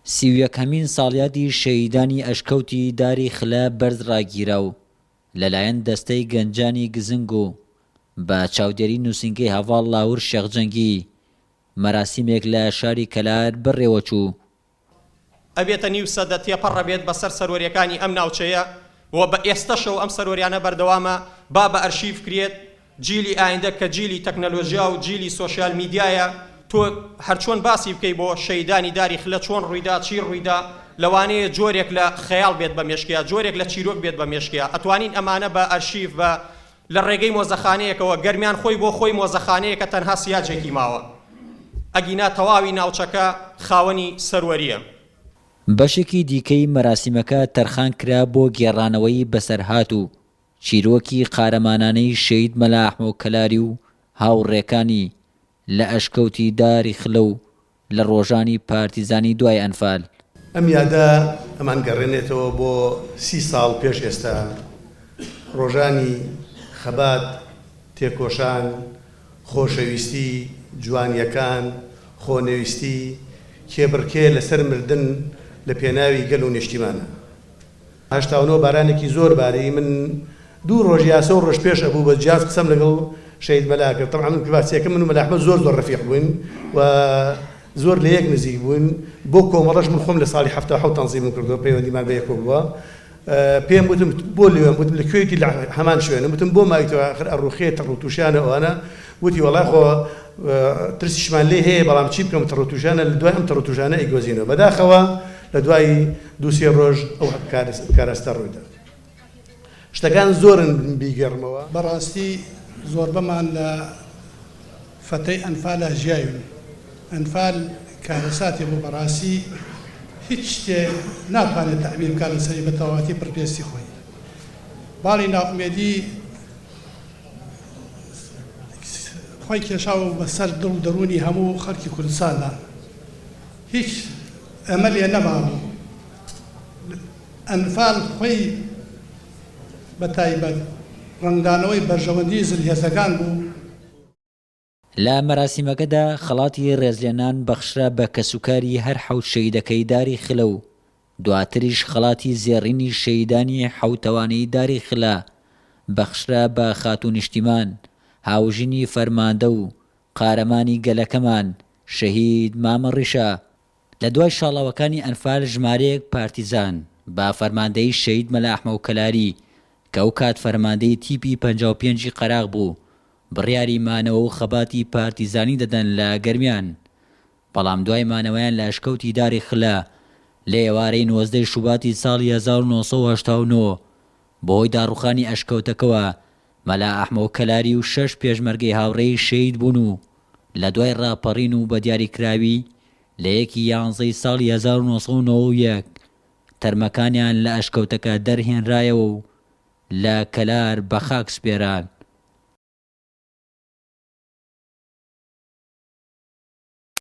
31 هەمین ساڵیادی شەهیدانی ئەشکەوتی داری خلە بەرز ڕاگیرا و لەلایەن دەستەی گەنجانی گزنگ و بە چاودێری نووسینگەی هەڤاڵ لاهور شێخ جەنگی مەراسیمێک لە شاری کەلار بەڕێوەچوو. ئەبێتە نیو سەدە تێپەڕ ئەبێت بەسەر سەروەریەکانی ئەم ناوچەیە و بە ئێستەشەوە ئەم سەروەریانە بەردەوامە با بە ئەرشیف کرێت جیلی ئایندە کە جیلی تەکنەلۆژیا و جیلی سۆشیال میدیایە تۆ هەرچۆن باسی بکەی بۆ شەیدانی داری خلە چۆن ڕوویدا چی ڕوویدا لەوانەیە جۆرێک لە خەیاڵ بێت بە مێشکیا جۆرێک لە چیرۆک بێت بە مێشکیا ئەتوانین ئەمانە بە ئەرشیف بە لە ڕێگەی مۆزەخانەیەکەوە، گەرمیان خۆی بۆ خۆی مۆزەخانەیەکە تەنها سیاجێکی ماوە، ئەگینا تەواوی ناوچەکە خاوەنی سەروەرییە. بەشێکی دیکەی مەراسیمەکە تەرخان کرا بۆ گێڕانەوەی بەسەرهات و چیرۆکی قارەمانانەی شەهید مەلا ئەحمەو کەلاری و هاوڕێکانی لە ئەشکەوتی داری خلە و لە ڕۆژانی پارتیزانی دوای ئەنفال. ئەم یادە ئەمانگەڕێنێتەوە بۆ سی ساڵ پێش ئێستا، ڕۆژانی خەبات، تێکۆشان، خۆشەویستی، جوانییەکان، خۆنەویستی، کێبڕکێ لەسەر مردن لە پێناوی گەل و نیشتیمانە. 89 بارانێکی زۆر باری من دوو ڕۆژ یا سێ ڕۆژ پێش ئەبوو بە جیاز قسەم لەگەڵ شەهید مەلا کرد تەبعەن من باسیەکەم من و مەلا ئەحمەد زۆر زۆر ڕەفیق بووین و زۆر لە یەک نزیک بووین بۆ کۆمەڵەش من خۆم لە ساڵی 77 تەنزیمم کردووە پەیوەندیمان بە یەکەوە بووە پێم وتم بۆ لێم وتم لە کوێیتی لە هەمان شوێنم وتم بۆ مایتەوە ئاخر ئەڕوخێ تەڕوتوشانە ئەوانە وتی وەڵا خۆ ترسیشمان لێ هەیە بەڵام چی بکەم تەڕوتوشانە لە دوای ئەم تەڕوتوشانە ئەیگۆزینەوە بەداخەوە لە دوای دوو سێ ڕۆژ ئەو کارەستە ڕوویدا. شتەکان زۆرن بیگێڕمەوە. بەڕاستی زۆربەمان لە فەترەی ئەنفالا ژیاوین، ئەنفال کارەساتێ بوو بەڕاستی هیچ شتێ ناتوانێت تەعبیر بکات لەسەری بە تەواوەتی پڕپێستی خۆی. باڵی نائومێدی خۆی کێشاوە بەسەر دڵ و دەروونی هەموو خەڵکی کوردستاندا. هیچ ئەمەلێ نەمابوو. ئەنفال خۆی بە تایبەت ڕەنگدانەوەی بەرژەوەندیی زلهێزەکان بوو. لە مەراسیمەکەدا خەڵاتی ڕێزلێنان بەخشرا بە کەسوکاری هەر حەوت شەهیدەکەی داری خلە و دواتریش خەڵاتی زێڕینی شەهیدانی حەوتەوانەی داری خلە بەخشرا بە خاتوو نیشتیمان هاوژینی فەرماندە و قارەمانی گەلەکەمان شەهید مامە ڕیشە. لە دوای شاڵاوەکانی ئەنفال ژمارەیەک پارتیزان بە فەرماندەیی شەهید مەلا ئەحمەو کەلاری کە ئەوکات فەرماندەی تیپی 55 ی قەراغ بوو بڕیاری مانەوە و خەباتی پارتیزانی دەدەن لە گەرمیان بەڵام دوای مانەوەیان لە ئەشکەوتی داری خلە لە ئێوارەی 19 ی شوباتی ساڵی 1989 بەهۆی داڕوخانی ئەشکەوتەکەوە مەلا ئەحمەو کەلاری و شەش پێشمەرگەی هاوڕێی شەهید بوون و لە دوای ڕاپەڕین و بە دیاریکراوی لە یەکی یانزەی ساڵی 1991 تەرمەکانیان لە ئەشکەوتەکە دەرهێنرایەوە و لە کەلار بە خاک سپێران.